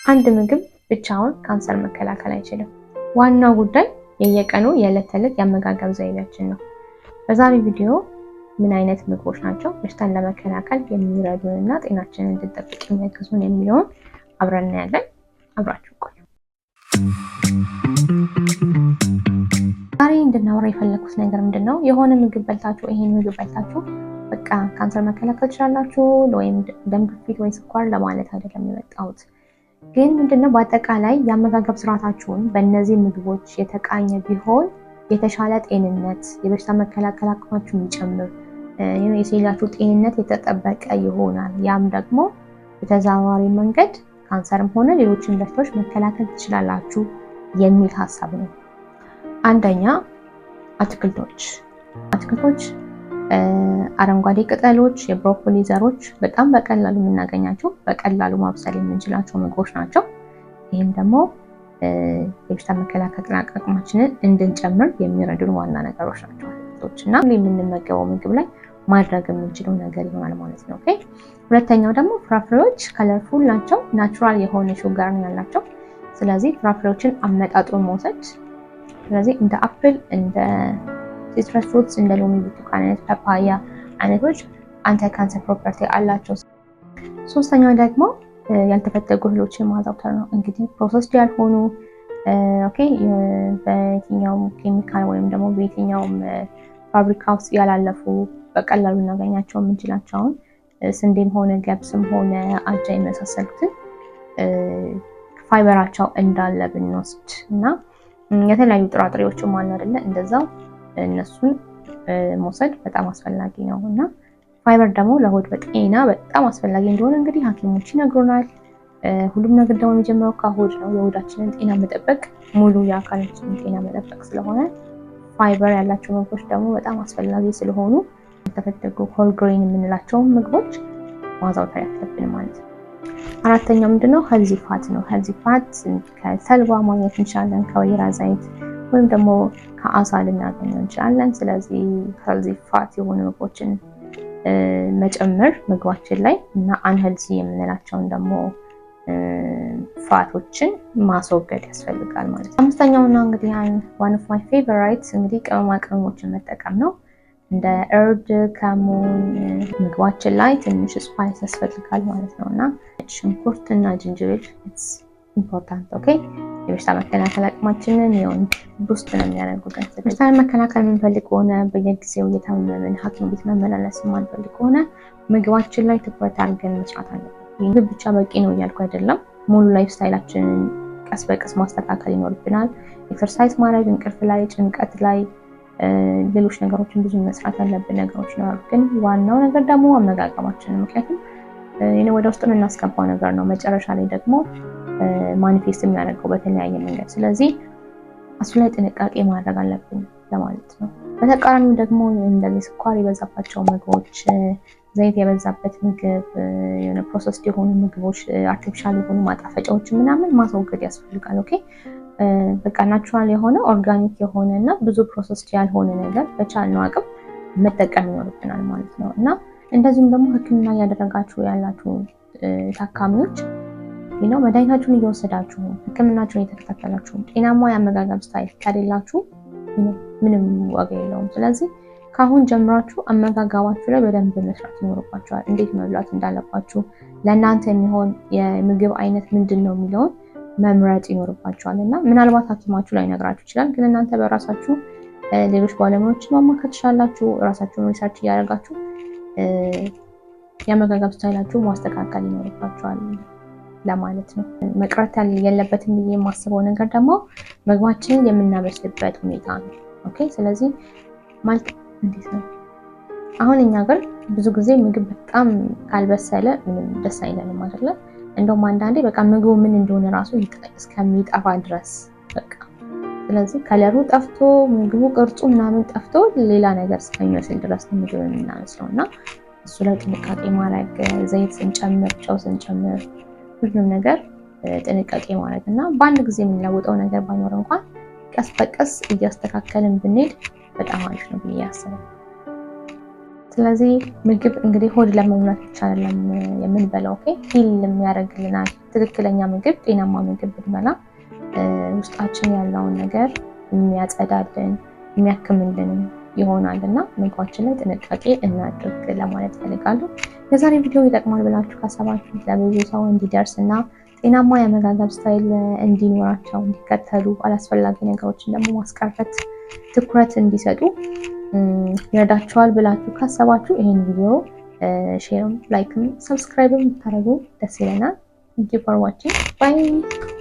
አንድ ምግብ ብቻውን ካንሰር መከላከል አይችልም። ዋናው ጉዳይ የየቀኑ የዕለት ተዕለት የአመጋገብ ዘይቤያችን ነው። በዛሬ ቪዲዮ ምን አይነት ምግቦች ናቸው በሽታን ለመከላከል የሚረዱን እና ጤናችንን እንድንጠብቅ የሚያግዙን የሚለውን አብረን እናያለን። አብራችሁ ቆዩ። ዛሬ እንድናወራ የፈለኩት ነገር ምንድን ነው? የሆነ ምግብ በልታችሁ፣ ይሄን ምግብ በልታችሁ በቃ ካንሰር መከላከል ትችላላችሁ ወይም ደም ግፊት ወይ ስኳር ለማለት አይደለም የመጣሁት። ግን ምንድነው፣ በአጠቃላይ የአመጋገብ ስርዓታችሁን በእነዚህ ምግቦች የተቃኘ ቢሆን የተሻለ ጤንነት፣ የበሽታ መከላከል አቅማችሁ የሚጨምር፣ የሴላችሁ ጤንነት የተጠበቀ ይሆናል። ያም ደግሞ በተዘዋዋሪ መንገድ ካንሰርም ሆነ ሌሎችን በሽታዎች መከላከል ትችላላችሁ የሚል ሀሳብ ነው። አንደኛ አትክልቶች። አትክልቶች፣ አረንጓዴ ቅጠሎች፣ የብሮኮሊ ዘሮች በጣም በቀላሉ የምናገኛቸው፣ በቀላሉ ማብሰል የምንችላቸው ምግቦች ናቸው። ይህም ደግሞ የበሽታ መከላከል አቅማችንን እንድንጨምር የሚረዱን ዋና ነገሮች ናቸው አትክልቶች እና የምንመገበው ምግብ ላይ ማድረግ የምንችለው ነገር ይሆናል ማለት ነው። Okay፣ ሁለተኛው ደግሞ ፍራፍሬዎች colorful ናቸው፣ natural የሆነ sugar ነው ያላቸው። ስለዚህ ፍራፍሬዎችን አመጣጥኖ መውሰድ፣ ስለዚህ እንደ apple፣ እንደ citrus fruits፣ እንደ ሎሚ፣ ብርቱካን አይነት፣ ፓፓያ አይነቶች anti cancer property አላቸው። ሶስተኛው ደግሞ ያልተፈተጉ እህሎችን ማዘውተር ነው። እንግዲህ processed ያልሆኑ፣ okay፣ በየትኛውም ኬሚካል ወይም ደግሞ በየትኛውም ፋብሪካ ውስጥ ያላለፉ፣ በቀላሉ እናገኛቸው የምንችላቸውን ስንዴም ሆነ ገብስም ሆነ አጃ የመሳሰሉትን ፋይበራቸው እንዳለ ብንወስድ እና የተለያዩ ጥራጥሬዎችም አሉ አይደለ? እንደዛው እነሱን መውሰድ በጣም አስፈላጊ ነው እና ፋይበር ደግሞ ለሆድ በጤና በጣም አስፈላጊ እንደሆነ እንግዲህ ሐኪሞች ይነግሩናል። ሁሉም ነገር ደግሞ የሚጀምረው ከሆድ ነው። የሆዳችንን ጤና መጠበቅ ሙሉ የአካላችንን ጤና መጠበቅ ስለሆነ ፋይበር ያላቸው ምግቦች ደግሞ በጣም አስፈላጊ ስለሆኑ ያልተፈተጉ whole grain የምንላቸውን ምግቦች ማዘውተር ያለብን ማለት ነው። አራተኛው ምንድነው? Healthy fat ነው። Healthy fat ከተልባ ማግኘት እንችላለን፣ ከወይራ ዘይት ወይም ደግሞ ከአሳ ልናገኘው እንችላለን። ስለዚህ healthy fat የሆኑ ምግቦችን መጨመር ምግባችን ላይ እና unhealthy የምንላቸውን ደግሞ fat ኦችን ማስወገድ ያስፈልጋል ማለት ነው። አምስተኛውና እንግዲህ one of my favorites እንግዲህ ቅመማ ቅመሞችን መጠቀም ነው። እንደ እርድ፣ ከሙን፣ ምግባችን ላይ ትንሽ spice ያስፈልጋል ማለት ነው እና ሽንኩርት እና ዝንጅብል important, okay። የበሽታ መከላከል አቅማችንን የሆን boost ነው የሚያደርጉልን። በሽታ መከላከል የምንፈልግ ከሆነ፣ በየጊዜው እየታመምን ሐኪም ቤት መመላለስ የማንፈልግ ከሆነ ምግባችን ላይ ትኩረት አድርገን መስራት አለብን። ምግብ ብቻ በቂ ነው እያልኩ አይደለም። ሙሉ lifestyle ኣችንን ቀስ በቀስ ማስተካከል ይኖርብናል። Exercise ማድረግ፣ እንቅልፍ ላይ፣ ጭንቀት ላይ፣ ሌሎች ነገሮችን ብዙ መስራት ያለብን ነገሮች ይኖራሉ። ግን ዋናው ነገር ደግሞ አመጋገባችን ነው። ምክንያቱም ወደ ውስጥ የምናስገባው ነገር ነው መጨረሻ ላይ ደግሞ manifest የሚያደርገው በተለያየ መንገድ። ስለዚህ እሱ ላይ ጥንቃቄ ማድረግ አለብን ለማለት ነው። በተቃራኒው ደግሞ እንደዚህ ስኳር የበዛባቸው ምግቦች፣ ዘይት የበዛበት ምግብ፣ የሆነ processed የሆኑ ምግቦች፣ artificial የሆኑ ማጣፈጫዎች ምናምን ማስወገድ ያስፈልጋል። Okay፣ በቃ natural የሆነ፣ organic የሆነ እና ብዙ processed ያልሆነ ነገር በቻልነው አቅም መጠቀም ይኖርብናል ማለት ነው። እና እንደዚሁም ደግሞ ሕክምና እያደረጋችሁ ያላችሁ ታካሚዎች ነው፣ መድኃኒታችሁን እየወሰዳችሁ፣ ሕክምናችሁን እየተከታተላችሁ ጤናማ የአመጋገብ style ከሌላችሁ ምንም ዋጋ የለውም። ስለዚህ ከአሁን ጀምራችሁ አመጋገባችሁ ላይ በደንብ መስራት ይኖርባችኋል። እንዴት መብላት እንዳለባችሁ፣ ለእናንተ የሚሆን የምግብ አይነት ምንድን ነው የሚለውን መምረጥ ይኖርባችኋል። እና ምናልባት ሐኪማችሁ ላይነግራችሁ ይችላል፣ ግን እናንተ በራሳችሁ ሌሎች ባለሙያዎችን ማማከር ትችላላችሁ። ራሳችሁን research እያደረጋችሁ የአመጋገብ style ኣችሁ ማስተካከል ይኖርባችኋል ለማለት ነው። መቅረት የለበትም ብዬ የማስበው ነገር ደግሞ ምግባችንን የምናበስልበት ሁኔታ ነው። Okay፣ ስለዚህ ማለት እንዴት ነው፣ አሁን እኛ ጋር ብዙ ጊዜ ምግብ በጣም ካልበሰለ ምንም ደስ አይለንም አይደለ? እንደውም አንዳንዴ በቃ ምግቡ ምን እንደሆነ ራሱ እስከሚጠፋ ድረስ በቃ፣ ስለዚህ color ኡ ጠፍቶ፣ ምግቡ ቅርጹ ምናምን ጠፍቶ ሌላ ነገር እስከሚመስል ድረስ ነው ምግብ የምናበስለው። እና እሱ ላይ ጥንቃቄ ማድረግ፣ ዘይት ስንጨምር፣ ጨው ስንጨምር፣ ሁሉም ነገር ጥንቃቄ ማድረግ እና በአንድ ጊዜ የምንለውጠው ነገር ባይኖር እንኳን ቀስ በቀስ እያስተካከልን ብንሄድ በጣም አሪፍ ነው ብዬ አስባለሁ። ስለዚህ ምግብ እንግዲህ ሆድ ለመሙላት ብቻ አይደለም የምንበላው። Okay፣ heal የሚያደርግልናል። ትክክለኛ ምግብ፣ ጤናማ ምግብ ብንበላ ውስጣችን ያለውን ነገር የሚያጸዳልን፣ የሚያክምልንም ይሆናል እና ምግባችን ላይ ጥንቃቄ እናድርግ ለማለት እፈልጋለሁ። የዛሬ ቪዲዮ ይጠቅማል ብላችሁ ካሰባችሁ ለብዙ ሰው እንዲደርስ እና ጤናማ የአመጋገብ style እንዲኖራቸው፣ እንዲከተሉ፣ አላስፈላጊ ነገሮችን ደግሞ ማስቀረት ትኩረት እንዲሰጡ ይረዳቸዋል ብላችሁ ካሰባችሁ ይህን ቪዲዮ share ም like ም subscribe ም ብታደርጉ ደስ ይለናል። Thank you for watching. Bye.